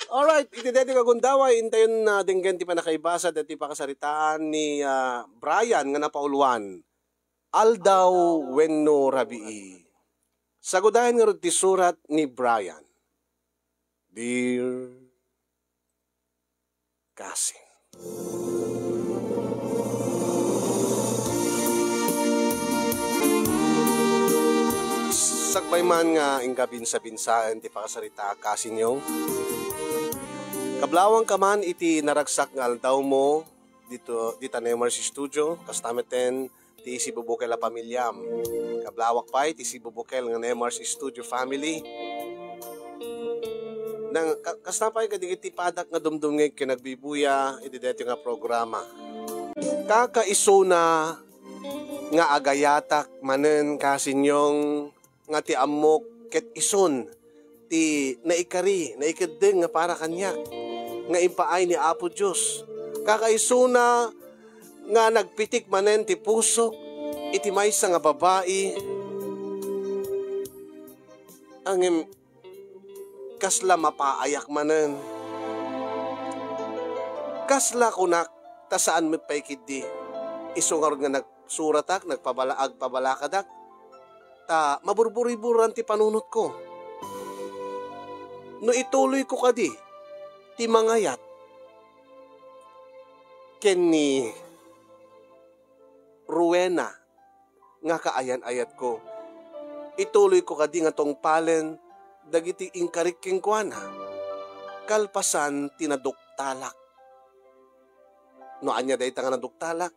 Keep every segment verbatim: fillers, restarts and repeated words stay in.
Alright, iti daytoy nga gundaway, intayon na denggen ti pannakaibasa daytoy pakasaritaan ni, ah, Brian nga napauluan, Aldaw Wenno Rabii. Sagudayen ngarud ti surat ni Brian. Dear Cousin. Sakbay man nga inka binsa-binsaen ti pakasarita, kasinyo, kablawangka man iti naragsak nga aldawmo dito, dita Nemars Studio, kasta metten ti sibubukel a pamiliam. Kablawak pay ti sibubukel nga Nemars Studio family. Nang, ka-, kasta pay kadagiti padak nga dumdumngeg ken agbibuya iti daytoy nga programa. Kakaisuna nga agayatak manen, kasinyong, nga ti ammok ket isun ti naikari, naikeddeng nga para kaniak nga impaay ni Apo Dios. Kakaisuna nga nagpitik manen ti pusok iti maysa nga babai. Ngem kasla mapaayak manen. Kasla kunak, ta saan met pay ketdi. Isu ngarud nga nagsuratak, nagpabala-, agpabalakadak, ta maburburiburan ti panunotko. No ituloyko kadi ti mangayat ken ni Rowena nga kaayan-ayatko, ituloyko kadi nga tungpalen dagiti inkarik kenkuana, kalpasan ti naduktalak. No ania dayta nga naduktalak,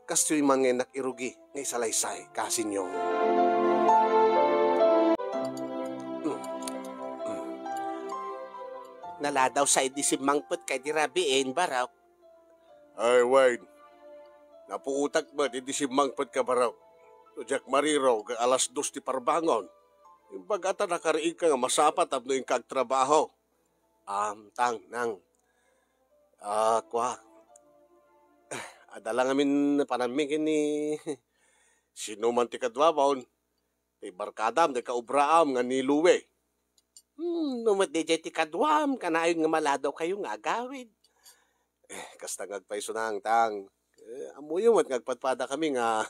kastoy man nga innak irugi nga isalaysay, kasinyo. Mm. Mm. Naladaw sa idi simmangpet kay di rabiin, Barok. Ay, wen. Napuotak met idi simmangpet ka, Barok. No diak marirog, alas dos ti parbangon. Imbag ta nakariingka nga masapa tapno inka agtrabaho. Am, tang, nang. Ah, kua. Adda la ngamin panammi ken ni sino man ti kaduamon. Ti barkadam, ti kaobraam nga ni Louie. Hmm, no met diay ti kaduam, kanayon nga maladaw kayo nga agawid. Eh, kasta nga agpayso nangtang. Eh, ammoyo met nga agpadpadakami nga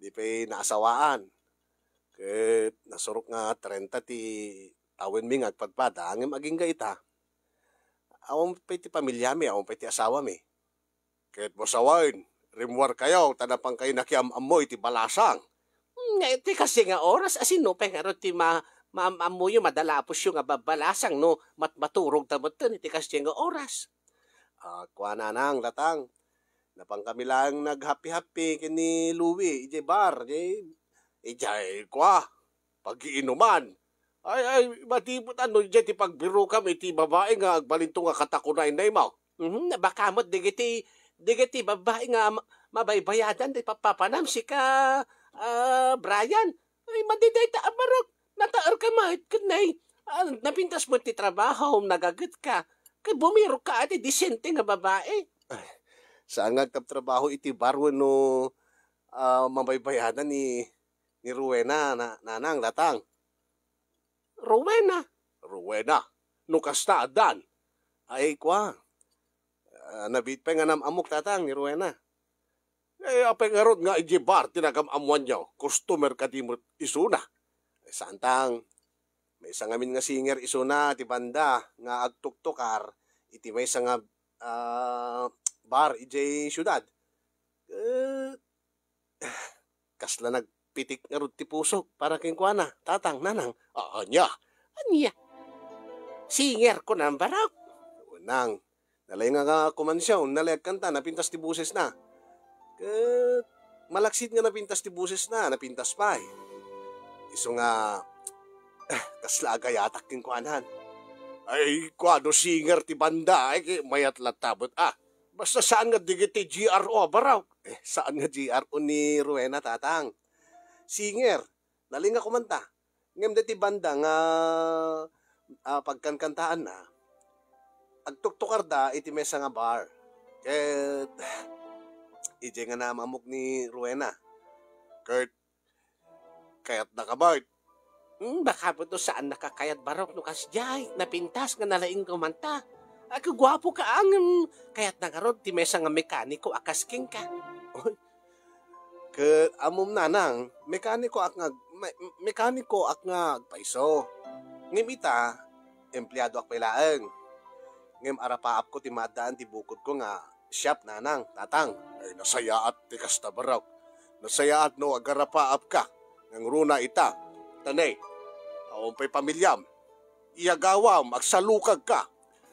di pay naasawaan. Ket nasurok nga trenta ti tawenmi nga agpadpada, ngem agingga ita, awan pay ti pamiliami, awan pay ti asawami. Ket masawen, rimmuarkayo ta napankayo nakiam-ammo iti balasang. Hmm, nga iti kasi nga oras, a sino pay ngarud ti ma-, maam-ammoyo, madalapusyo nga babbalasang no mat-, maturogta metten iti kasi nga oras? Ah, kuananang, latang. Napankami laeng naghappy-happy ken ni Louie idiay bar, idiay, idiay, kua, pagiinuman. Ay, ay, madipot ano, idiay ti pagbirokam iti babai nga agbalinto nga katakunaynaymo. Mhm, baka met dagiti, dagiti babai nga ma-, mabaybayadan ti papapanam, sika, ah, Brian. Ay, madi dayta a Barok. Nataerka met ket nay, ah, napintas met ti trabahom, nagagetka. Ket bumirokka iti disente nga babai. Ay, saan nga agtabtrabaho iti bar wenno, ah, mabaybayadan ni, ni Rowena, na-, nanang, latang? Rowena? Rowena. No kasta, addan. Ay, kua. Ah, nabiit pay nga nam-ammok, tatang, ni Rowena. Eh, apay ngarud nga idiay bar ti nagam-ammoanyo? Customer kadi met isuna? Eh, saan tang, maysa ngamin nga singer isuna ti banda nga agtuktokar iti maysa nga, ah, bar idiay siudad. Eh, kasla nagpitik ngarud ti pusok para kenkuana, tatang, nanang. Ah, ania? Ania? Singer, kunam, Barok? Nang, nalaing nga kumansion, nalaing agkanta, napintas ti bosesna. Ket malaksid nga napintas ti bosesna, napintas pay. Isu nga, ah, kasla agayatak kenkuanan. Ay, kuano singer ti banda, ay, ki-, mayat latta met, ah. Basta saan nga digiti G R O a Barok. Eh, saan nga G R O ni Rowena, tatang? Singer. Nalaing nga kumanta. Ngem daytoy banda nga, ah, pagkankantaanna, agtuktokarda iti maysa nga bar. Ket idiay nga nam-ammok ni Rowena. Ket kayatna ka met. Hmm, baka met no saannaka kayat, Barok, no kasdiay, napintas nga nalaing ko man ta. Agguapoka, ngem kayatna ngarud ti maysa nga mekaniko a kas kenka. Oy, ket ammom, nanang, mekaniko ak nga ag-, me-, mekaniko ak nga agpayso. Ngem ita, empleado ak pay laeng. Ngem arapaapko ti maaddaan ti bukodko nga shop, nanang, tatang. Ay, nasayaat ti kasta, Barok. Nasayaat no agarapaapka. Ngaruna ita, ta ne, awan pay pamiliam. Iyagawam, agsalukagka.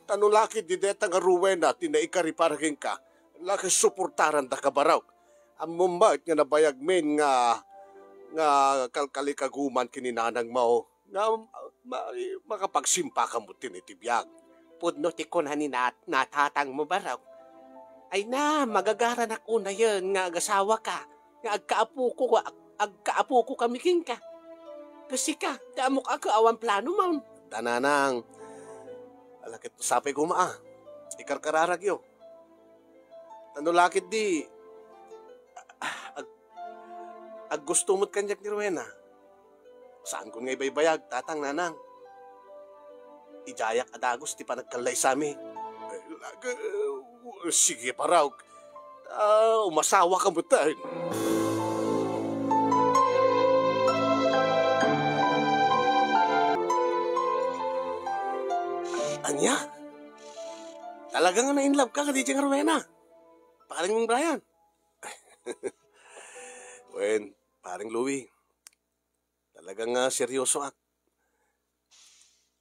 Ta no lakit di deta nga Rowena ti naikari para kenka, la ket suportarandaka, Barok. Ammom met nga nabayagmin nga, nga kalkalikaguman ken ni nanangmo nga ma-, makapagsimpaka met iti biag. Pudno ti kuna ni nat-, natatangmo, Barok. Ay na, magagaranak unayen nga agasawaka, nga agkaapoko, ag-, agkaapokami kenka. Ket sika, ti ammok a ket awan planom. Ta nanang, ala ket sapay koma a, ikarkararagyo. Ta no lakit di, ag-, aggusto met kaniak ni Rowena. Saankon nga ibaybayag, tatang, nanang. Idiayak a dagus ti panagkallaysami. Ay, lag-, sige, Barok. Ah, umasawaka metten. Ania? Talaga nga na-in love ka kadi nga Rowena, pareng Brian? Wen, pareng Louie, talaga nga seryosoak.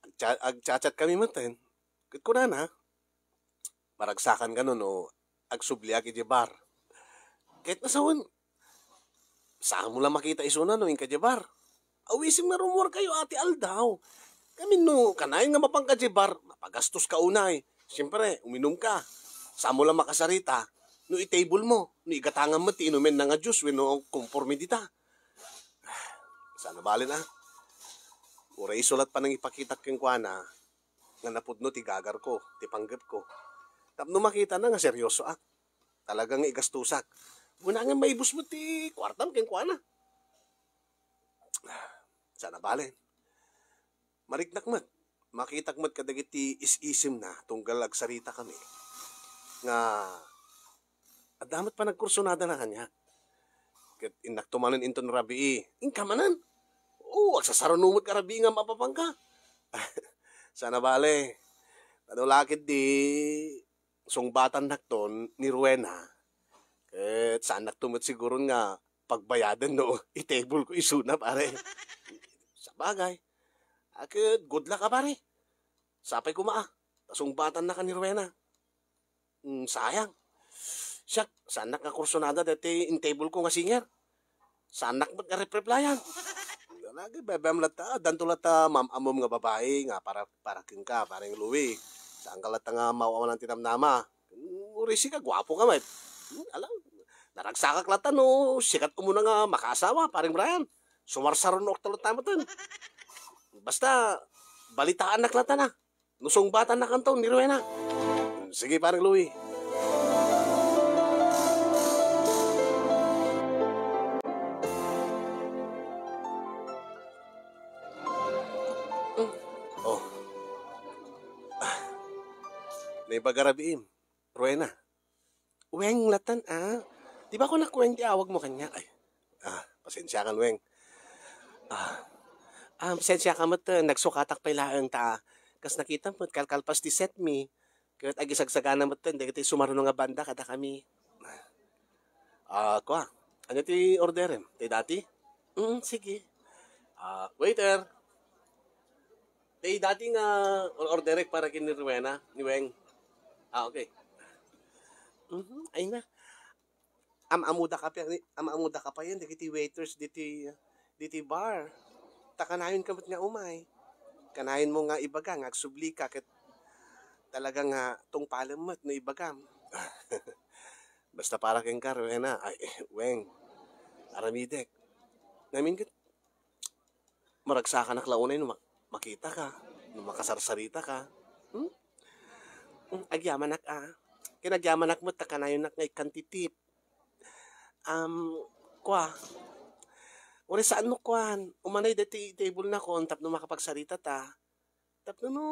Agcha-, agchat-chat kami metten. Ket kunana, maragsakan kano no agsubliak idiay bar. Ket nasawen, saanmo la makita isuna no inka idiay bar. Awisim nga rummuarkayo a ti aldaw. Ngamin no kanayon nga mapanka idiay bar, mapagastoska unay. Siempre, uminumka. Saanmo la makasarita no itable mo, no igatangam met ti inumenna nga juice wenno konforme dita. Saan a balen a. Uray isu lat panangipakitak kenkuana nga napudno ti gagarko, ti panggepko. Tapno makitana nga seryosoak. Talaga nga igastosak. Kunana nga maibus met ti kuartam kenkuana. Saan a balen. Mariknak met. Makitak met kadagiti is-isimna tunggal agsarita kami. Nga adda met panagkursunadana kaniak. Ket innakto manen inton rabii. Inka manen? Oo, agsasaruno met ka rabii nga mapapanka. Saan a bale. Ta no lakit di sungbatannakton ni Rowena, ket saannakto met siguron nga pagbayaden no itable ko isuna, pare. Sabagay. A, ket good luck a, pare. Sapay koma a, ta sungbatannaka ni Rowena. Mm, sayang. Siak, saannak nga kursunada daytoy intable ko nga singer. Saannak met nga rep-replyan. Lagi, bebem latta, addanto latta maam-ammom nga babai nga para, para kenka, pareng Louie. Saanka latta nga maaw-awanan ti namnama. Uray sika, guapoka met. Hmm, ala, naragsakak latta no sikat umuna nga makaasawa, pareng Brian. Sumarsarunoak latta metten. Basta, balitaannak latta na. No sungbatannakanto ni Rowena. Sige, pareng Louie. Oh. Ah. Naibaga rabiim, Rowena. Weng, latan, ah. Di ba kunak Weng ti awagmo kaniak? Ay. Ah, pasensiakan, Weng. Ah. Ah, pasensiakan met, eh, nagsukatak pay laeng ta kas nakitam met kalkalpas ti set mi. Ket agisagsagana met dagiti sumaruno nga banda kadakami. Ah, kua. Ania ti orderem? Ti dati? Mm, sige. Ah, waiter. Ti dati nga orderek para ken ni Rowena, ni Weng. Ah, okay. Mhm, ay na. Am-amuda ka pa, am-amuda ka pa yan, dagiti waiters diti, diti bar. Ta kanayon ka met nga umay. Kanayon mo nga ibaga nga agsubli ka ket talaga nga tungpalem met no ibagam. Basta para kenka, Rowena, ay, Weng, aramidek. Ngamin ket, maragsakanak la unay no ma-, makita ka, no makasarsarita ka. Hmm? Hmm, agyamanak, ah. Ken agyamanak met ta kanayonnak nga ikkan ti tip. Um, kua, Uray saan no kuan, umanay deti table nakon tapno makapagsaritata. Tapno no,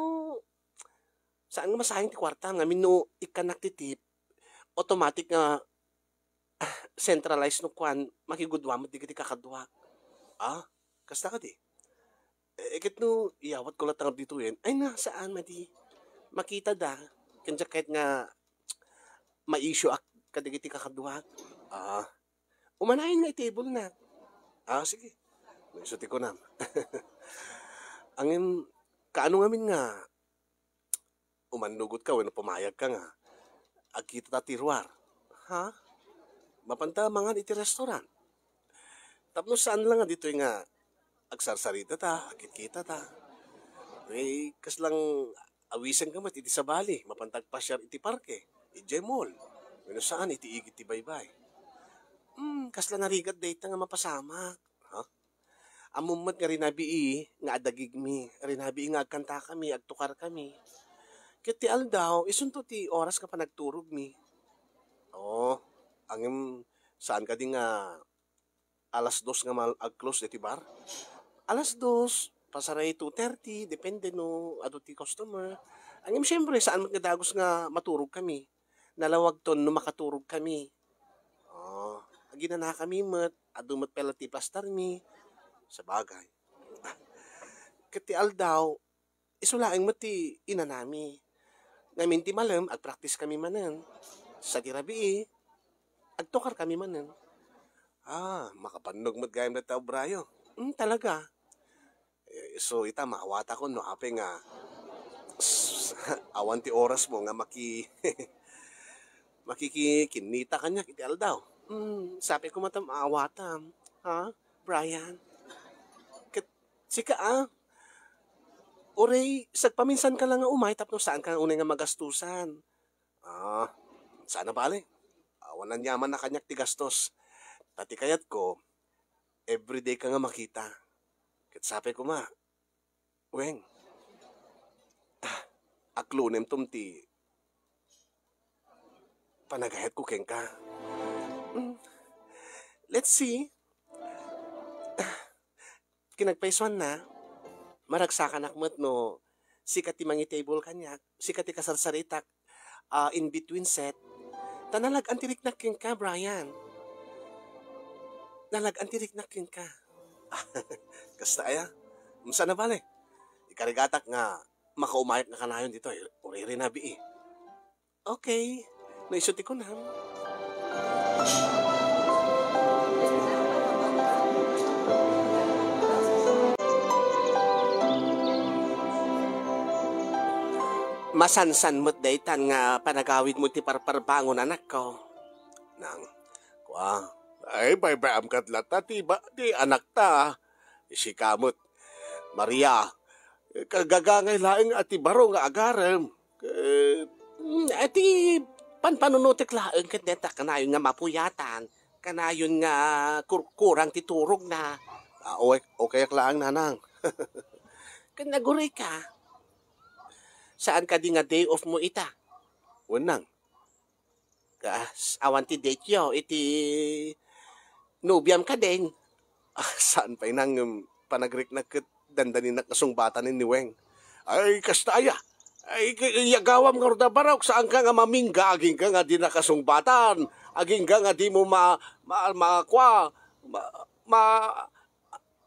saan nga masayang ti kuartam, ngamin no ikkannak ti tip, automatic nga, ah, centralized no kuan, makigudua met dagiti kakaduak. Ah, kasta kadi? Eh, ket no iyawatko latta nga ditoyen, ay na, saan madi. Makitada, ken diak kayat nga ma-issue ak kadagiti kakaduak. Ah, umanayen nga itablena. Ah, sige. Isu ti kunam. Ngem, kaano ngamin nga umannugotka wenno pumayagka nga agkitata ti ruar? Ha? Mapanta mangan iti restaurant. Tapno saan la nga ditoy nga agsarsaritata, agkitkitata. Eh, kasla awisenka met iti sabali, mapanta agpasiar iti parke, idiay mall, wenno saan iti igid ti baybay. Hmm, kasla narigat dayta nga mapasamak. Ha? Ammom met nga rinabii nga adagigmi, rinabii nga agkantakami, agtukarkami. Ket ti aldaw, isunto ti oras nga panagturogmi. Oo, ngem saan kadi nga alas dos nga mal-, ag-close deti bar? Alas dos, pasaray two thirty, depende no adu ti customer. Ngem siempre, saan met nga dagus nga maturogkami. Nalawagton no makaturogkami. Oh, aginanakami met, adu met pay la ti plastarmi. Sabagay. Ket ti aldaw, isu laeng met ti inanami. Ngamin ti malem, agpraktiskami manen. Sa ti rabii, agtukarkami manen. Ah, makapannog met gayam dayta obrayo. Hmm, talaga. Eh, so ita, maawatakon no apay nga awan ti orasmo nga maki-, makikikinnita kaniak iti aldaw. Hmm, sapay koma ta maawatam. Ha, Brian? Ket sika, ah, uray sagpaminsanka la nga umay tapno saanka unay nga magastusan. Ah, saan a bale. Awan aniaman a kaniak ti gastos. Ta ti kayatko, everyday ka nga makita. Ket sapay koma, Weng, ah, aklonemtom ti panagayatko kenka. Mm. Let's see. Kinagpaysuanna, maragsakanak met no sika ti mangitable kaniak, sika ti kasarsaritak, ah, in between set. Ta nalag-an ti riknak kenka, Brian. Nalag-an ti riknak kenka. Kasta aya? Saan a bale. Ikarigatak nga makaumayak nga kanayon ditoy, uray rinabii. Okay. No isu ti kunam. Masansan met daytan nga panagawidmo ti parparbangon, anakko. Nang, kua, ay, baybay-am ket latta ti ba-, ti anakta. Sika met, Maria, kagagangay laeng a ti baro nga agarem. Ket, mm, a ti panpanunotek laeng ket dayta kanayon nga mapuyatan, kanayon nga kurkurang ti turogna. Ah, okay, okayak laeng, nanang. Ket nagurayka. Saan kadi nga day off mo ita? Wen, nang. Kas, awan ti date yo iti nobiam kadin. Ah, saan pay nang, em, panagriknak ket dandaninak nga sungbatan ni Weng. Ay, kasta aya. Ay, k-, iyagawam ngarud a barok, saanka nga mamingga, agingga nga di nakasungbatan, agingga nga di mo ma-, ma-, makua, ma-, ma-,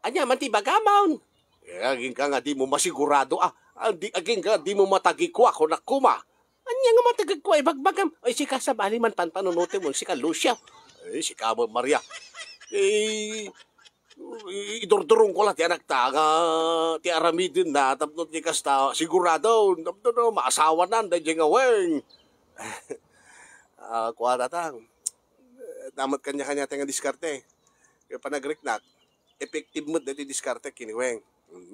Ania man ti ibagamon? Eh, agingga nga di mo masigurado, ah. Ah, di, agingga di mo matagikua, kunak koma. Ania nga matagikua, ibagbagam? Ay, sika sabali man panpanunotem, sika Lucio. Ay, sika mo, Maria. Eh, i-, idurdurong ko la ti anakta nga ti aramiden na, tapno ti kasta, sigurado, tapno no, maasawanan, daydiay nga Weng. Ah, kua, tatang. Damat kanya-kanya tayo nga diskarte. Kaya panagriknak, effective met daytoy diskarte ken ni Weng.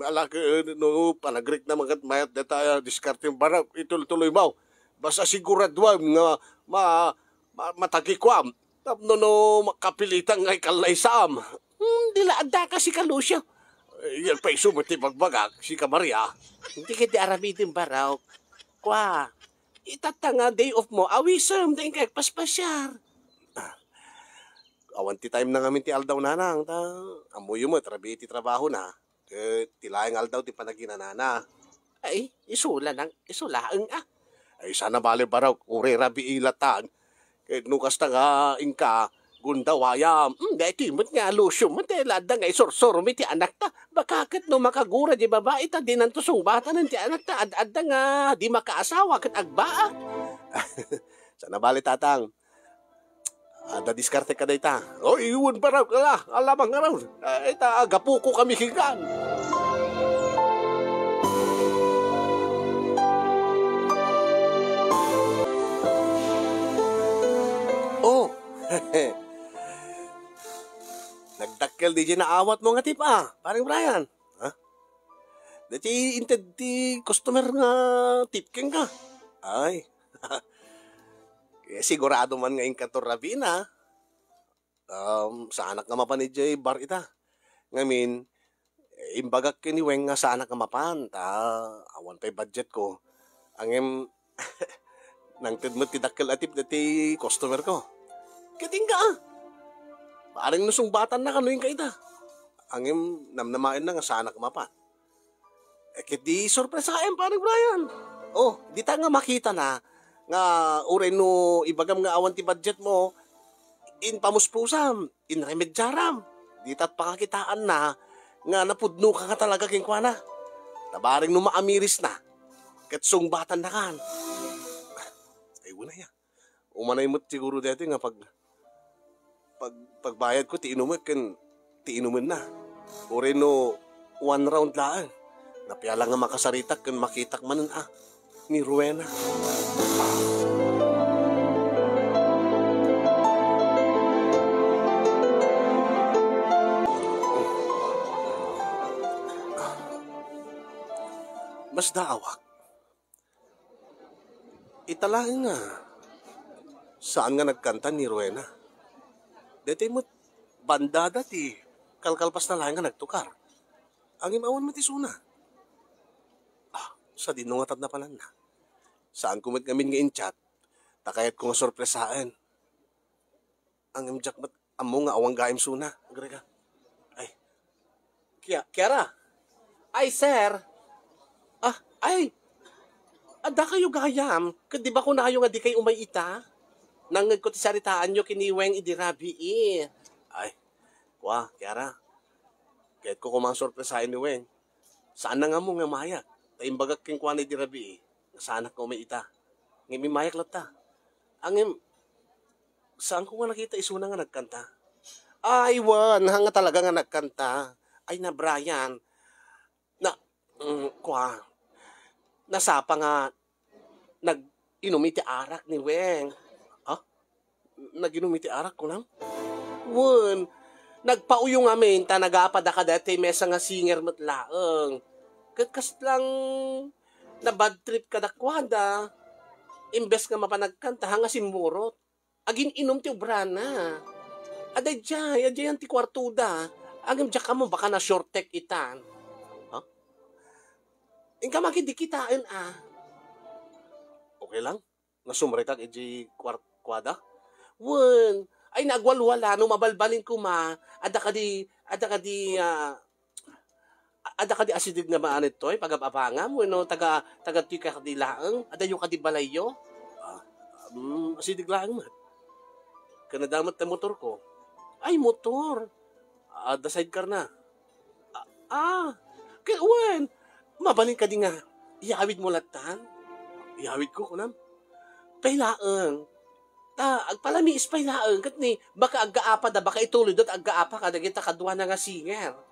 Ala, eh, no, panagriknak man ket mayat dayta, ah, diskarte, barok, itultuloy mo. Basta siguraduam nga ma-, ma-, matagikuam. Tapno no, makapilitan nga ikallaysam. Hmm, di la adda ka, sika Lucio. Eh, yan pay isu met ti ibagbagak, sika Maria. Di ket di aramiden, barok. Kua, itatta nga day off mo, awisem, dayta nga agpaspasiar. Ah, Awan ti time na ngamin ti aldaw, nanang, ta ammoyo met, rabii ti trabahona, ket ti laeng aldaw ti panaginanana. Ay, isu la nang, isu laeng, ah. Ay, saan a bale, Barok, uray rabii latan. Ket no kasta nga inka, gundawayam, hmm, daytoy met nga lotion met, eh, adda nga isursurmi ti anakta. Baka ket no makagura di babai ta dinanto sungbatanen ti anakta, ad-adda nga di makaasawa ket agbaa. Saan a bale, tatang. Adda diskarte ka dayta. O, iwan, Barok, ala, ala mangarud. Ay, ta, gapuko kami kinkan. Oh! Nagdakkel di naawatmo nga tip, ah, parang Brian. Ha? Dati inted ti customer nga tip kenka. Ay. Kaya sigurado man nga inka to, rabii na. Um, saanak nga mapan idiay bar ita. Ngamin, eh, imbagak ken ni Weng nga saanak nga mapan, ta awan pay budget ko. Ngem, nangted met ti dakkel a tip dati customer ko. Ket inka, ah. Parang no sungbatan na kano inka ita. Ngem, namnamaen na nga saanak nga mapan. Eh, ket di sorpresaem, Pare Brian. Oh, dita nga makita na nga uray no ibagam nga awan ti budget mo, inpamuspusam, inremediaram. Dita pakakitaan na nga napudno ka nga talaga kenkuana. Ta bareng no maamiris na, ket sungbatan na kan. Ay, wala ya. Umanay met siguro daytoy nga pag-, pag-, pagbayad ko ti inumek ken ti inumenna. Uray no one round laeng. Napiala nga makasaritak ken makitak manen a ni Rowena. Masdaawak. Ita laeng nga saan nga nagkanta ni Rowena. Daytoy met bandada ti kalkalpasna laeng nga nagtukar. Ngem awan met isuna. Ah, sadino nga tapno pananna. Saanko met ngamin nga in-chat, ta kayatko nga sorpresaen. Ngem diak met ammo nga awan gayam isuna, agreka. Ay. Kia-, Kiara? Ay, sir. Ah, ay. Adda kayo gayam? Ket di ba kunayo nga di kayo umay ita? Nangngegko ti saritaanyo ken ni Weng idi rabii. Ay, kua, Kiara. Kayatko koma nga sorpresaen ni Weng. Saanna nga ammo nga mayat. Ta imbagak kenkuana idi rabii nga saanak nga umay ita. Ngem immayak latta. Ngem, saanko nga nakita isuna nga nagkanta. Ay, wen, haan nga talaga nga nagkanta. Ay, na Brian. Na, mm, kua, nasapa nga nag-inum iti arak ni Weng. Ha? Nag-inum iti arak, kunam? Wen, nagpauyo ngamin ta nag-aapada kadaytoy maysa nga singer met laeng. Ket kasla nga na-bad trip kadakuada, imbes nga mapan agkanta, haan nga simmurot. Agin-inum ti obrana. Adda idiay, adiayen ti kuartoda. Ngem diak ammo, baka na-short-tek itan. Ha? Inka makidikkitaen, a. Okay lang? Nga sumrekak idiay kuar-, kuada? Wen, ay, nagwalwala no mabalbalin koma. Adda kadi, adda kadi, ah, A-, adda kadi asideg nga maanad toy, pagab-abangam, wenno taga, taga toy ka kadi laeng? Adayo kadi balayyo? Ah, mm, asideg laeng met. Ken adda met ti motorko. Ay, motor. Adda sidecar na. Ah, ah. Ken wen, mabalin kadi nga iyawidmo lattan? Iyawidko, kunam? Pay laeng. Ta, agpalamiis pay laeng, ket ni, baka aggaapada, baka ituloyda ta aggaapa kadagita kaduana nga singer.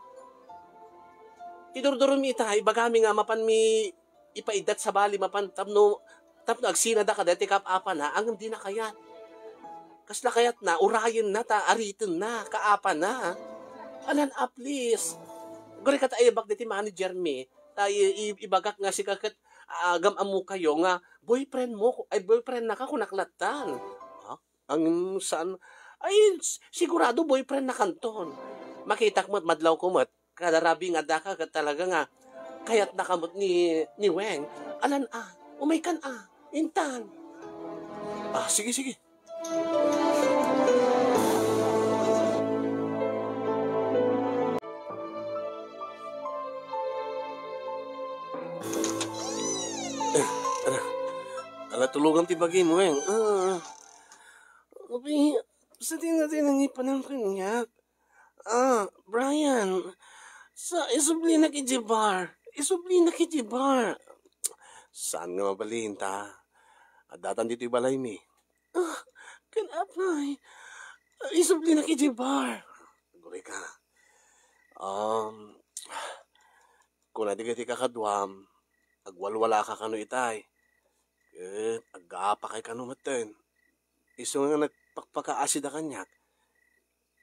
Ti durdurmi ita, ibagami nga mapanmi ipaiddat sabali mapan tapno, tapno agsinada kadagiti kaap-apana, ngem dina kayat. Kasla kayatna, urayenna ta aritenna, kaapana. Alan a, please. Uray ket aebak diti managermi, ta i-, i-, ibagak nga sika ket, ah, agam-ammokayo nga boyfriend mo, ay, boyfriend naka, kunak lattan. Ha? Ang saan? Ay, s-, sigurado boyfriend nakanton. Makitak met, madlawko met. Kada rabii nga addaka ket talaga nga kayatnaka met ni, ni Weng. Alan a, umaykan a, intan. Ah, sige, sige. Natulogam ti bagim, Weng. Ah. Abi, sa di na di nangipanam kaniak. Ah, Brian, sa isublinak iti bar. Isublinak iti bar. Saan nga mabalin ta? Addatan ditoy balaymi. Ah, ken apay. Isublinak iti bar. Agurayka. Um, kuna dagiti kakaduam, agwalwalaka kano itay. Ket aggaapakay kano metten. Isu nga nagpakpakaasida kaniak,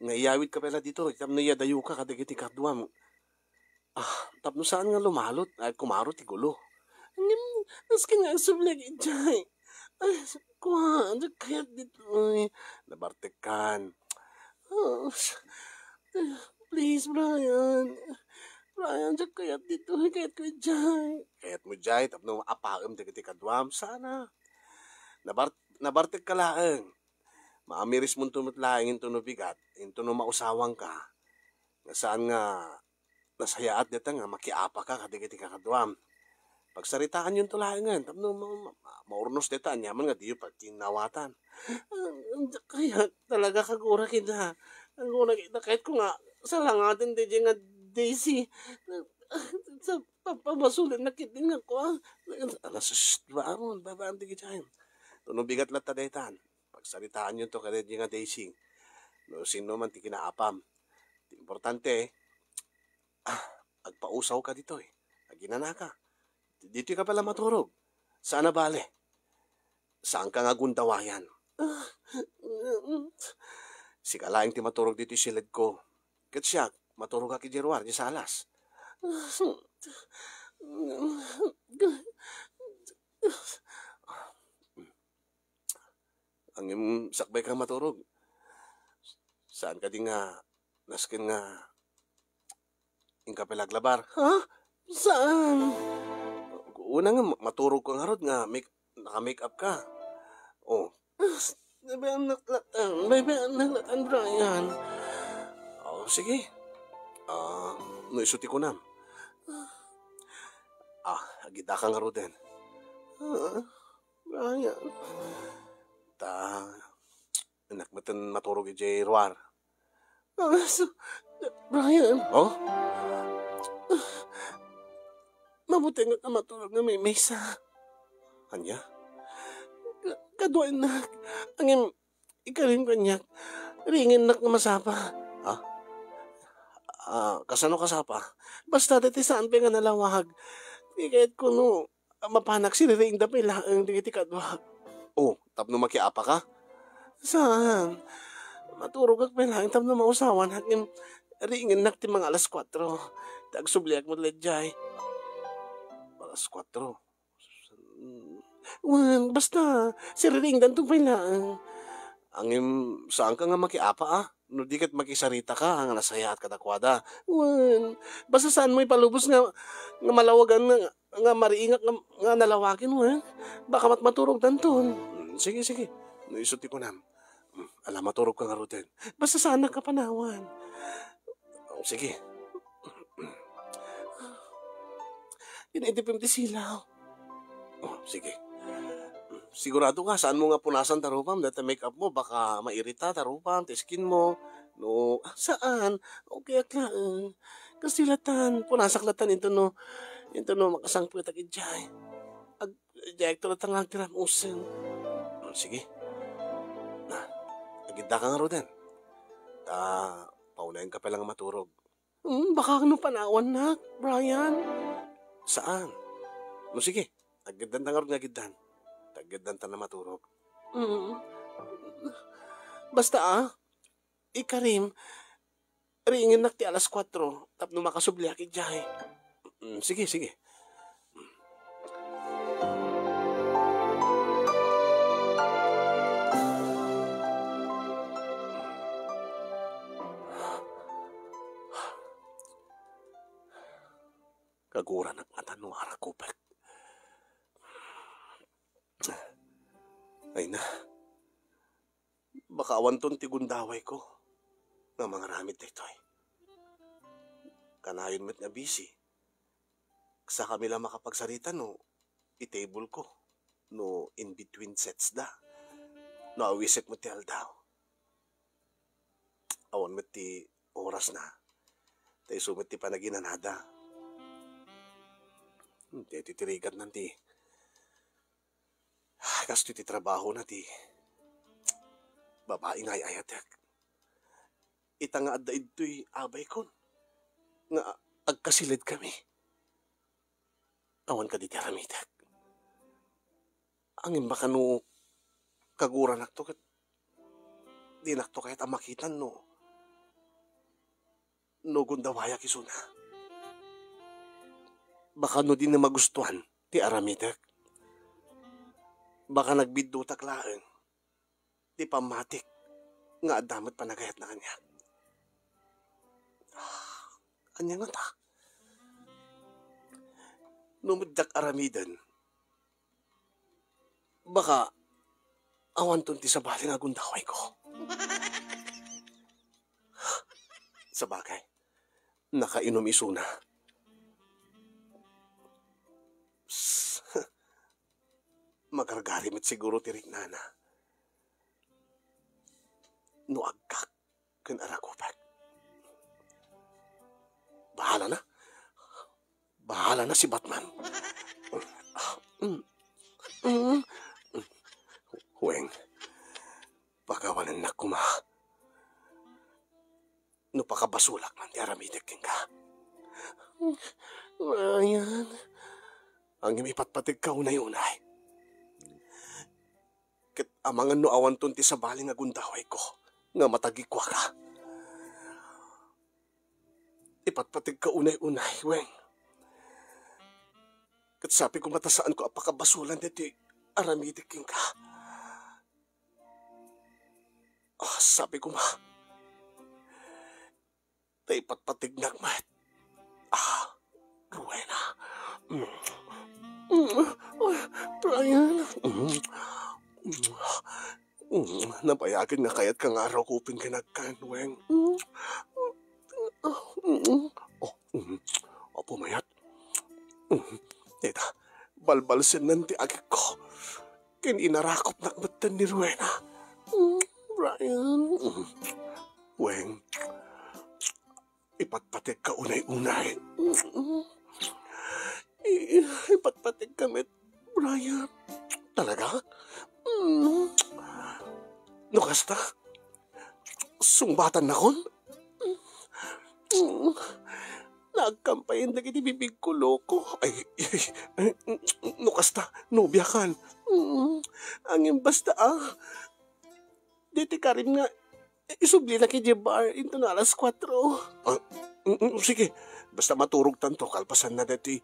nga iyawidka pay la ditoy tapno iyadayoka kadagiti kaduam. Ah, tapno saan nga lumalot, ay, kumaro ti gulo. Ngem, nasken nga agsubliak idiay. Ay, kua, diak kayat ditoy. Nabartekkan. Ah, please, Brian. Brian, diak kayat ditoy. Kayatko idiay. Kayatmo idiay, tapno apaem dagiti kaduam. Sana. Nabar-, nabartekka laeng. Maamirismonto met laeng intono bigat, intono mausawangka. Nga saan nga nasayaat dayta nga makiapaka kadagiti kakaduam. Pagsaritaanyonto laengen tapno ma-, ma-, ma-, maurnos dayta aniaman nga diyo pagkinnawatan. Ah, diak kayat talaga, kagurak ida. Kagurak ida, kayatko nga salangaden daydiay nga Daisy. Sa pagpabasulen na ketdi nga kua. Ala, sus, baron, babaan dagiti ayan. Tuno bigat latta daytan. Pagsaritaanyonto kadaydiay nga Daisy. No sino man ti kinaapam. Ti importante, ah, agpausawka ditoy. Aginanaka. Ditoyka pay la maturog. Saan a bale. Saanka nga agundawayan. Sika laeng ti maturog ditoy siledko. Ket siak, maturogak idiay ruar, idiay salas. Ngem sakbayka maturog. Saan kadi nga nasken nga inka pay la aglabar? Ha? Saan? Una nga ma-, maturogka ngarud nga make-, naka-make up ka. Oh. Baybay-annak latan, baybay-annak latan, Brian. Oh, sige. Ah, no isu ti kunam. Ah, agidaka ngaruden. Ah, Brian. Ta, innak metten maturog idiay ruar. Ah, so, Brian. Oh? Mabuti nga ka maturog nga mimisa. Ania? Ka-, kaduaennak. Ngem, ikarim kaniak. Riingennak nga masapa. Ha? Ah, kasano kasapa? Basta daytoy saan pay nga nalawag. Di kayat kuno, ah, mapanak siririingda pay laeng dagiti kaduak. Oh, tapno makiapa ka? Saan? Maturogak pay laeng tapno mausawan, ngem riingennak ti mga alas kuatro. Ta agsubliak met la idiay. Alas kuatro? Wen, basta, siririingdanton pay laeng. Ngem, saanka nga makiapa, a? No di ket makisaritaka nga nasayaat kadakuada. Wen, basta saanmo ipalubos nga, nga malawagan nga, nga mariingak nga, nga nalawagen, wen. Baka met maturogdanton. Hmm, sige, sige. No isu ti kunam. Hmm, ala, maturogka ngaruden. Basta saannak a panawan. Oh, sige. Inaidipem ti silaw. Oh, sige. Sigurado ka, saanmo nga punasan ta rupam, dayta make-up mo, baka mairita ta rupam, ti skin mo. No, ah, saan? Okay ak laeng. Kasi latan, punasak latan into no, into no makasangpetak idiay. Ag-, idiay ak to latan nga agtiram usen. Hmm, sige. Na, agidda ka ngaruden. Ta, paunayen ka pa lang maturog. Hmm, baka no panawannak, Brian. Saan? No, sige. Agiddan ta ngarud nga agiddan. Agiddan ta na maturog. Hmm. Basta, ah, ikarim, riingennak ti alas kuatro, tapno makasubliak idiay. Hmm, sige, sige. Kaguranak ngata no arakupek. Ay na. Baka awanton ti gundawayko nga mangaramid daytoy. Kanayon met nga busy. Sakami la makapagsarita no i-table ko. no in between sets da. No awisek met ti aldaw. Awan met ti orasna. Ta isu met ti panaginanada. Daytoy ti rigatna ti, kastoy ti trabahona ti babai nga ay-ayatek. Ita nga adda idtoy abaykon nga agkasiledkami. Awan kadi ti aramidek. Ngem baka no kaguranakto ket dinakto kayat a makitan no, no gundawayak isuna. Baka no dina magustuan ti aramidek. Baka nagbiddutak laeng ti pammatik nga adda met panagayatna kaniak. Ah, ania ngata? No met diak aramiden, baka awanton ti sabali nga gundawayko. Sabagay, nakainom isuna. Psst. Magargari met siguro ti riknana no aggak ken arakupek. Bahala na. Bahala na si Batman. Weng, pakawanennak koma no pakabasolak man ti aramidek kenka. Ryan, ngem ipatpategka unay-unay. Ket amangan no awanton ti sabali nga gundawayko nga matagikuaka. Ipatpategka unay-unay, Weng. Ket sapay koma ta saanko a pakabasolan daytoy aramidek kenka. Ah, sapay koma ta ipatpategnak met. Ah, Rowena. Mm. Mm. Brian. Mm. Mm. Nabayagen nga kayatka nga arakupen ken agkan, Weng. Mm. Mm. Oh, mm. Apo mayat. Mm. Dayta, balbalsennan ti agikko. Ken inarakupnak metten ni Rowena. Mm, Brian. Mm. Weng, ipatpategka unay-unay. Mm. I-, ipatpategka met, Brian. Talaga? Mm. No kasta, sungbatannakon? Mm. Nagkampayen dagiti bibigko, loko. Ay, ay, ay, no kasta, nobiakan. Mm. Ngem basta, ah, daytoy karim nga isublinak idiay bar inton alas kuatro. Ah, mm, mm, sige. Basta maturogtanto, kalpasanna daytoy,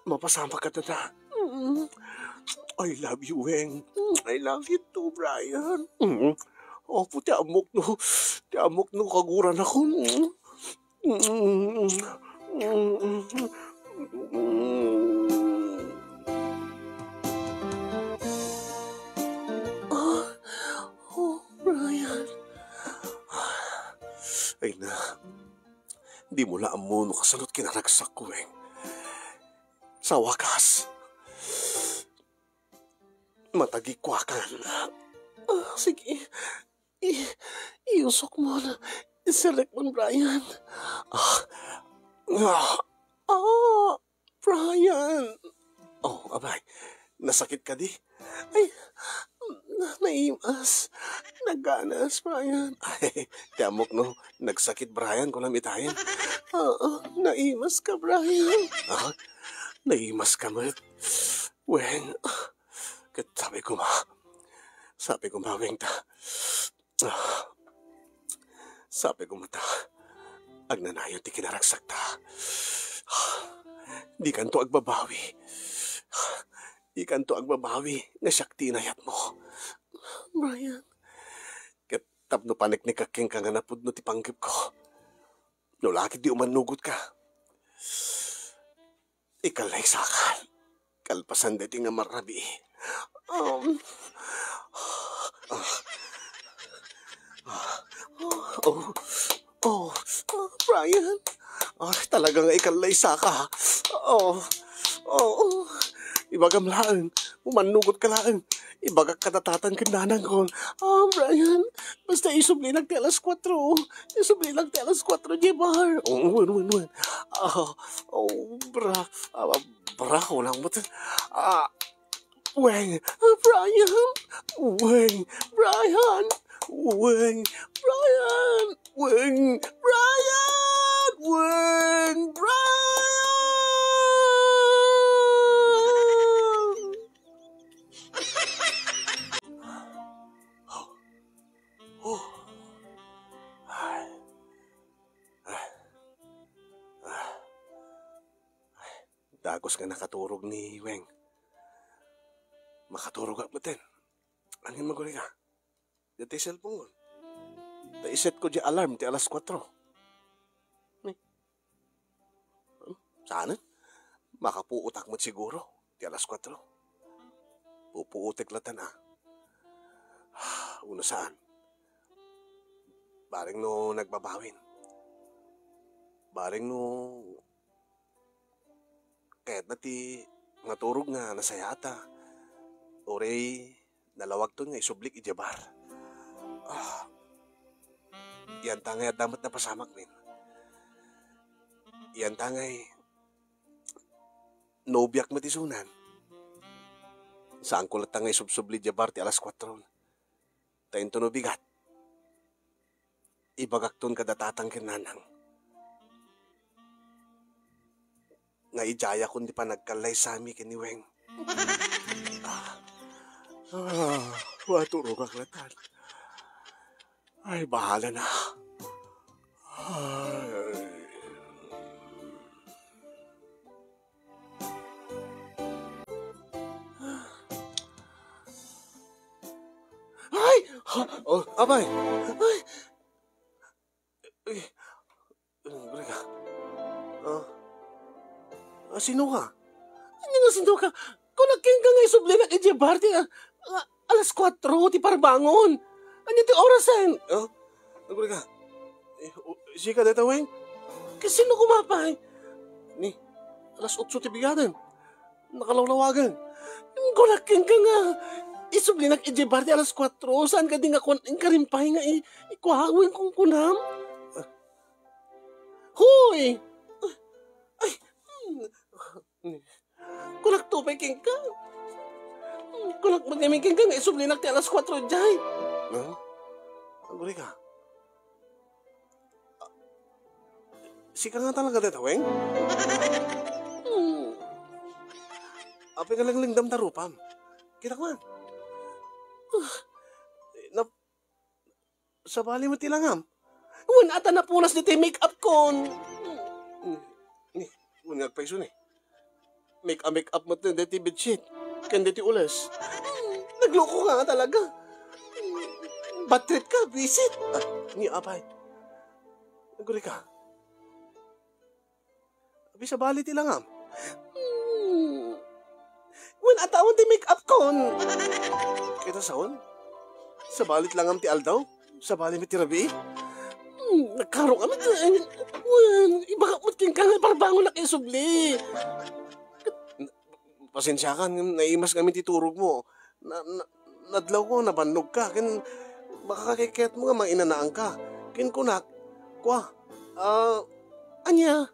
mapasamak kadata. Mm. I love you, Weng. Mm, I love you too, Brian. Mm. Apo, ti ammok no, ti ammok no kaguranakon. Mm. Mm. Mm. Ah, oh, Brian. Ay na, dimo la ammo no kasano ti kinaragsakko, Weng. Sa wakas, matagikuakan. Ah, sige. I-, iusok mo na. Isirek mo, Brian. Ah. Ah. Ah. Brian! Oh, abay, nasakit kadi? Ay, na-, naimas. Naganas, Brian. Ay, ti ammok no, nagsakit, Brian, kunam itayen. Oo, naimas ka, Brian. Ah, naimas ka met. Wen, ket sabi ko ma, sabi ko ma, Weng, ta, ah, sabi ko mata, agnanayon ti kinaragsakta. Dikanto agbabawi. Dikanto agbabawi nga siak ti inayatmo. Brian. Ket tapno paneknekak kenka nga napudno ti panggepko. No la ket di umannugotka. Ikalaysaka. Kalpasan daytoy nga marrabii. Um, ah, ah, oh, oh, oh, Brian. Ah, talaga nga ikalaysaka. Oh, oh, oh. Ibagam laeng, umannugot ka laeng. Ibagak kada tatang ken nanangko. Ah, Brian, basta isublinak ti alas kuatro. Isublinak ti alas kuatro, Jebar. Oh, wen, wen, wen. Ah, oh, bra, ah, bra, kulang mo to. Ah, Weng, ah, Brian. Weng, Brian. Weng, Brian. Weng, Brian. Weng, Brian. Oh. Ay. Ay. Ay. Ay. Dagus nga nakaturog ni Weng. Makaturogak metten. Angin, maguri ka. Dati cellphone ko. Ta iset ko di alarm ti alas kuatro. Ni. Hmm? Saan? Makapuotak met siguro ti alas kuatro. Pupuotek latan, ah. Uno saan? Bareng no nagbabawin. Bareng no kayatna ti maturog nga nasayaat, ah. Uray nalawagton nga isublik idiay bar. Ah, yan ta ngay adda met napasamak, min. Yan ta ngay nobiak met isunan. Saanko latta nga isubsubli idiay bar ti alas kuatro. Ta intono bigat, ibagakton kada tatang ken nanang nga idiayakon ti panagkallaysami ken ni Weng. Ah, ah, maturogak latan. Ay, bahala na. Ay. Ay! Oh, apay! Ay! Ay! Agurika. Ah. Ah, sino ka? Ania nga sino ka? Kunak kenka nga isublinak idiay bar ti, ah, ah, alas kuatro ti parbangon. Ania ti orasen? Ah? Agurika. Eh, o, sika dayta, Weng? Kasino koma pay? Ni, alas otso ti bigaden. Nakalawlawagen. Kunak kenka nga isublinak idiay bar ti alas kuatro. Saan kadi nga kuan, inkarimpay nga i-, ikuaweng kunkunam? Ah. Hoy! Ay! Hmm. Kunak to pay kenka. Kunak met ngamin kenka nga isublinak ti alas kuatro jay. Huh? Agurika. Sika nga talaga dayta, Weng? Hmm. Apay nga lenglengdam ta rupam? Kitak man. Ah, nap-, Sabali met ti langam. Wen, ata napunas ditoy make-up kon. Ni, ni, wen nga agpayso ni. Make-up, make-up met ditoy bedsheet. Ken ditoy ules. Nagloko ka nga talaga. Bad trip ka, buisit. Ah, ni apay. Agurika. Abi, sabali ti langam. Hmm. Wen, atawen ti make-up kon. Kita saon? Sabali ti langam ti aldaw? Sabali met ti rabii? Hmm, nagkarong kami. Wen, ibagak met kenka nga parbangon a isubli. Pasensiakan, naimas kami ti turog mo. Na, na, nadlaw ko, nabannog ka. Ken, baka kakikayat mo nga mainanaan ka. Ken kunak, kwa, ah, ania?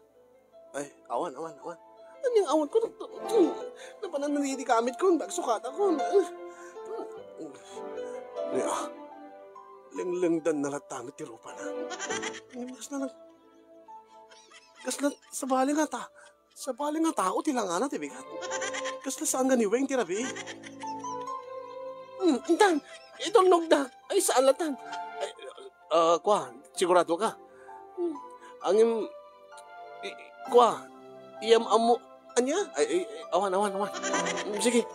Ay, awan, awan, awan. Ania nga awan ko? Napanan na di kamit ko, nagsukata ko. Ni, ah, lenglengdan na latta met ti rupana. Ni, mas na lang. Kasla, sabali nga ta. Sabali nga tao ti langana ti bigat. Kasla saan nga ni Weng ti rabii? Hmm, intan, itulnogda. Ay, saan latan? Ay, ah, kwa, sigurado ka? Hmm, angim, i-, kwa, iyam ammo, ania? Ay, ay, ay, awan, awan, awan. Hmm, sige.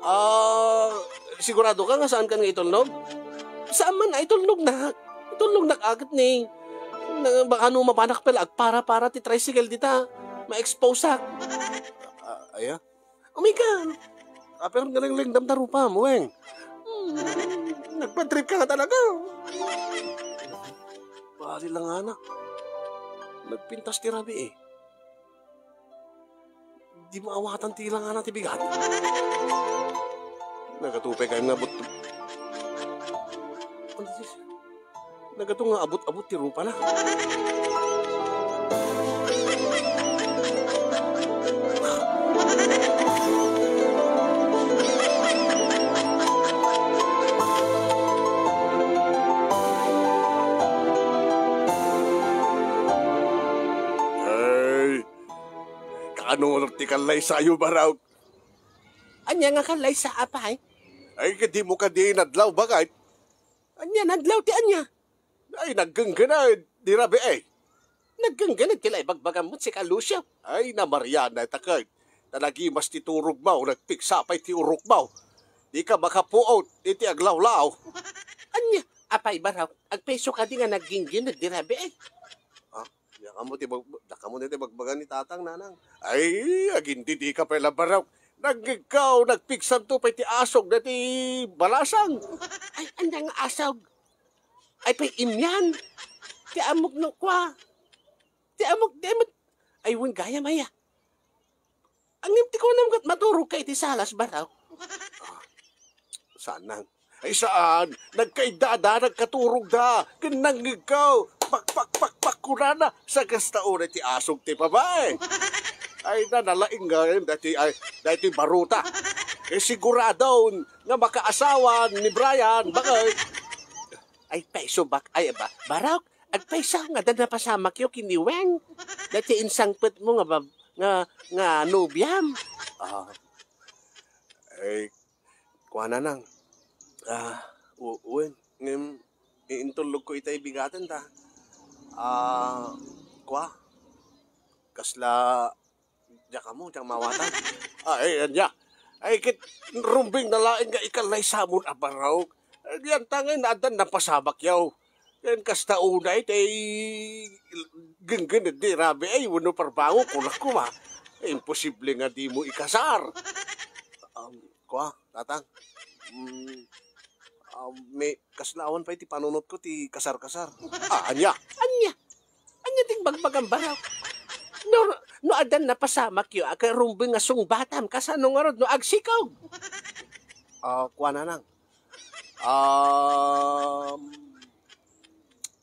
Ah, sigurado ka nga saan ka nga itulnog? Saan man, ay, tulnognak. Tulnognak aket ni. Na, baka no mapanak pala, agpara-para ti tricycle dita. Ma-expose ak. Ah, aya? Umikan. Apay nga lenglengdam ta rupam, Weng? Hmm, nagpatrip ka nga talaga. Bali lang, anak. Nagpintas ti rabii, eh. Di maawatan ti langana ti bigat. Nagato pay kayat nga abut. Ano ti? Nagato nga abut-abut ti rupana. Ay, kaano ti kallaysayo, Barok? Ania nga kallaysa, apay? Ay, kadimo kadi nadlaw, baket? Ania, nadlaw ti ania? Ay, naggenggened, di rabii. Naggenggened ti la ibagbagam met sika, Lucio. Ay, namariana, taket. Nalagimas ti turogmo, nagpigsa pay ti urokmo. Dika makapuot iti aglawlaw. Ania, apay, Barok? Agpayso kadi nga naggenggened, di rabii? Ah, Diak ammo ti bag-, diak ammo ti bagbaga ni Tatang, Nanang. Ay, agindidika pay la, Barok. Nangngegko, nagpigsanto pay ti asog daytoy balasang. Ay, ania nga asog? Ay, pay immian. Ti ammok no kua. Ti ammok, di ammok. Ay, wen gayam aya. Ngem ti kunam ket maturogka iti salas, Barok. Ah, saan, Nang? Ay, saan. Nagkaidda da, nagkaturogda. Ken nangngegko. Pak, pak, pak, pak, kunana. Sa kasta unay ti asog ti babai. Ay, nalaing nga, daytoy, ay, daytoy baruta. Eh, siguradon nga makaasawa ni Brian, baket? Ay, payso bak-, ay, ba, Barok, agpayso nga adda napasamakyo ken ni Weng. Daytoy insangpetmo nga bab-, nga, nga nobiam. Ah. Ay, kuana, Nang. Ah, u-, wen, ngem iintullogko itay bigaten ta. Ah, kua, kasla Diak ammo, diak maawatan. Ay, ania? Ay, ket rumbeng na laeng nga ikallaysamon a Barok. Ay, dianta ngay addan napasamakyo. Ken kasta unay ti genggened ni rabii wenno parbango, kunak koma. Imposible nga dimo ikasar. Um, kua, Tatang. Mm, um, may, Kasla awan pay ti panunotko ti kasar-kasar. Ah, ania? Ania? Ania ti bagbagam, Barok? No, no addan napasamakyo a karumbeng nga sungbatam, kasano ngarud no agsikog? Ah, kua, Nanang. Um,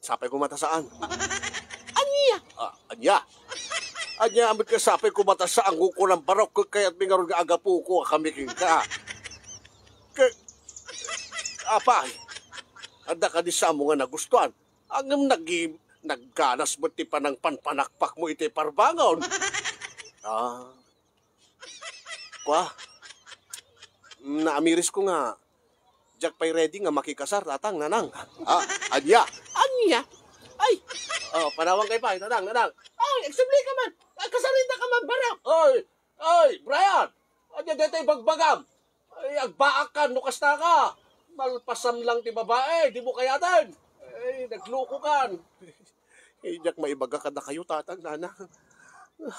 sapay koma ta saan. Ania? Ah, ania? Ania met nga sapay koma ta saan, kukunan, Barok, ket kayatmi ngarud nga agapoko a kami kenka. Ke-, apay, adda kadi samo nga nagustuan? Ngem nag-, nagganas met ti panangpanpanakpakmo iti parbangon. Ah. Kua, naamirisko nga diak pay ready nga makikasar, Tatang, Nanang. Ah, ania? Ania? Ay! Oh, panawankayo pay, Tatang, Nanang. Ay, agsublika man. Agkasarinta ka man, Barok. Oy! Ay, Brian! Ania daytoy bagbagam? Ay, agbaakkan no kasta ka. Malpasam lang ti babai, dimo kayaten. Ay, naglukokan. Ay, diak maibaga kadakayo, Tatang, Nanang.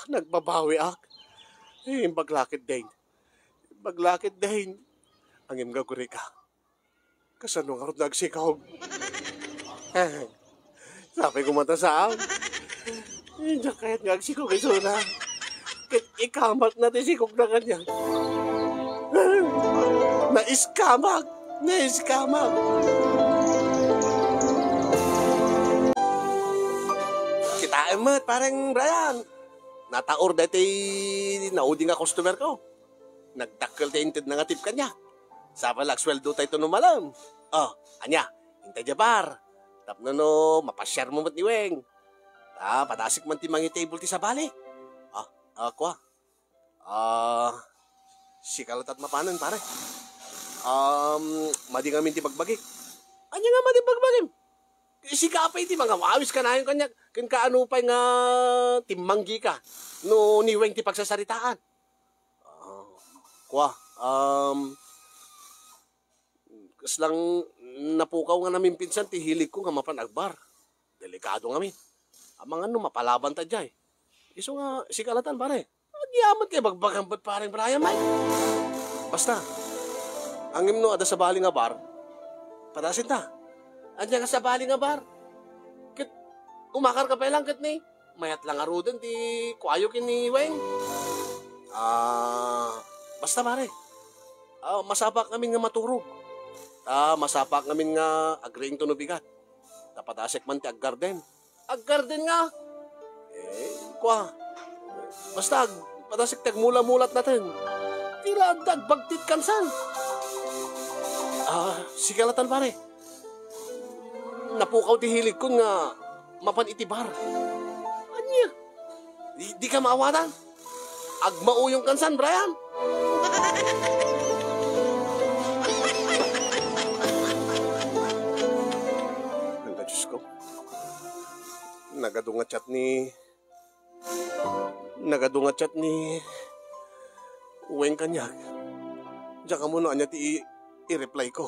Nagbabawiak. Ay, imbag la ketdin. Imbag la ketdin. Ngem gapu ita. Kasano ngarud nga agsikog? Sapay koma ta saan. Diak kayat nga agsikog isuna. Ket ikamakna ti sikogna kaniak. Naiskamak! Naiskamak! Kitaem met, Pareng Brian. Nataur daytoy naudi nga customer ko. Nagdakkel ti intedna nga tip kaniak. Sapay la agsueldo tayo no malem. Oh, ania? Intay diay bar. Tapno no, mapasiarmo met ni Weng. Ah, padasik man ti mangi-table ti sabali. Ah, ah, kua. Ah, sika latta ti mapanen, pare. Um, madi ngamin ti bagbagik. Ania nga madi bagbagim? Sika pay ti mangawawis kanayon kaniak, ken kaano pay nga timmanggika no ni Weng ti pagsasaritaan? Ah, kua, um, kaslang napukaw nga namimpinsan ti hiligko nga mapan agbar. Delikado ngamin. Amangan no mapalaban ta diay. Isu nga, sika latta, pare. Agyaman ti bagbagam met, Pareng Brian, ay. Basta, ngem no adda sabali nga bar, padasinta. Ania nga sabali nga bar? Ket umakarka pay lang ket ni, mayat la ngaruden ti kuayo ken ni Weng. Ah, basta, pare. Ah, masapulak ngamin nga maturog. Ah, masapulak ngamin nga agriingto no bigat. Ta padasek man ti aggarden. Aggarden nga? Eh, kua. Basta, ag-, padasek ti agmula-mulat naten. Ti la adda agbagtit kansan. Ah, sige latan, pare. Napukaw ti hiligkon nga mapan iti bar. Ania? Di, di ka maawatan? Agmauyong kansan, Brian. Ang Diyos ko. Nagadu nga chat ni, nagadu nga chat ni Weng kaniak. Diak ammo no ania ti i-, i-reply ko.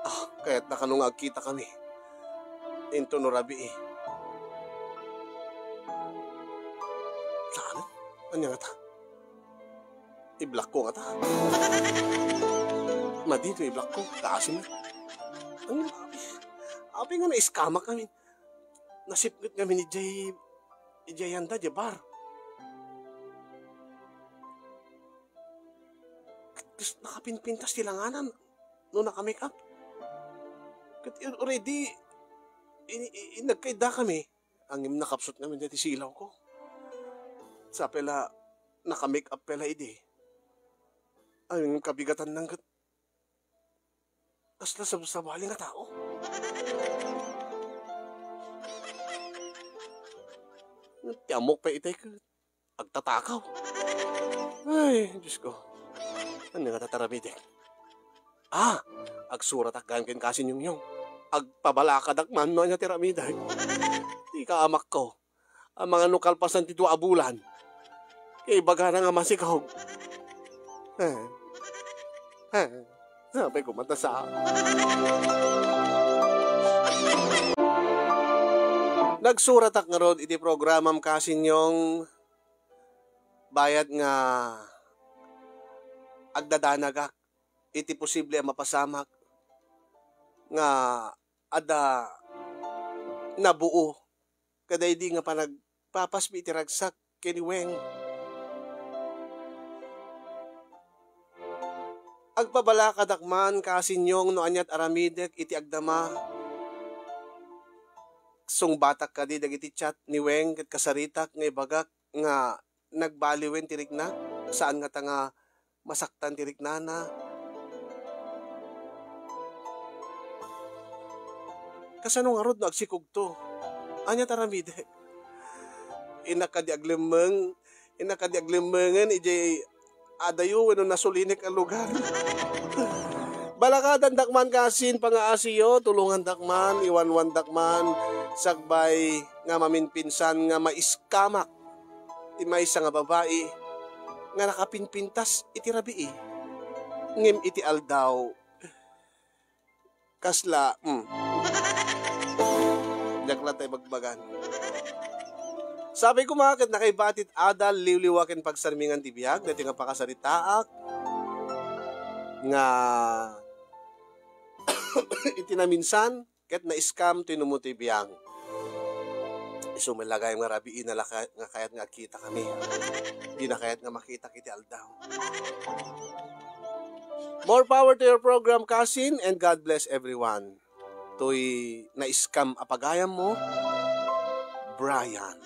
Ah, kayatna kano nga agkita kami. Intono rabii. Saan? Ania ngata? I-block ko ngata. Madi no i-block ko. Kaasi met. Ang apay nga na-scam-ak ngamin. Nasipnget ngamin idiay, idiay anda, idiay bar. Ket nakapinpintas ti langanan no naka-make up. Ket already, i-, i-, i-, nagkaidda kami. Ngem nakapsut ngamin daydi silaw ko. Sa pay la, naka-make up pay la idi. Ay, kabigatanna ket kasla sab-, sabali nga tao. Ti ammok pay itay ket agtatakaw. Ay, Diyos ko. Ania ngata ti aramidek? Ah, agsuratak gayam ken Kasin Yongyong. Agpabalakadak man no ania ti aramidek. Ti kaamakko. Amangan no kalpasan ti dua a bulan. Kay ibagana nga masikog. Eh. Eh. Sabi ko, matasa. Nagsuratak ngarud iti programam Kasin Yong, bayat nga agdadanagak iti posible a mapasamak nga adda nabuo kadaydi nga panagpapasbi iti ragsak ken ni Weng. Agpabalakadak man, Kasin Yong, no aniat aramidek iti agdama. Sungbatak kadi dagiti chat ni Weng ket kasaritak nga ibagak nga nagbaliwen ti riknak, saan ngata nga masaktan ti riknana. Kasano ngarud no agsikogto? Ania ti aramidek? Innak kadi aglemmeng, innak kadi aglemmengen idiay adayo wenno nasulinek a lugar. Balakadandak man, Kasin, pangaasiyo, tulongandak man, iwanwandak man, sakbay nga maminpinsan nga maiskamak ti maysa nga babai nga nakapinpintas iti rabii. Ngem iti aldaw, kasla, mm. Diak la tay bagbagan. Sabi ko, ma, ket nakaibatit adal, liwliwa ken pagsarmingan ti biag, daytoy nga pakasaritaak nga iti naminsan, ket na-scam ti numo ti biag. Isu met la gayam nga rabii na la ka-, nga kayat nga agkita kami. Di na kayat nga makitak iti aldaw. More power to your program, Kasin, and God bless everyone. Toy na-scam a pagayam mo, Brian.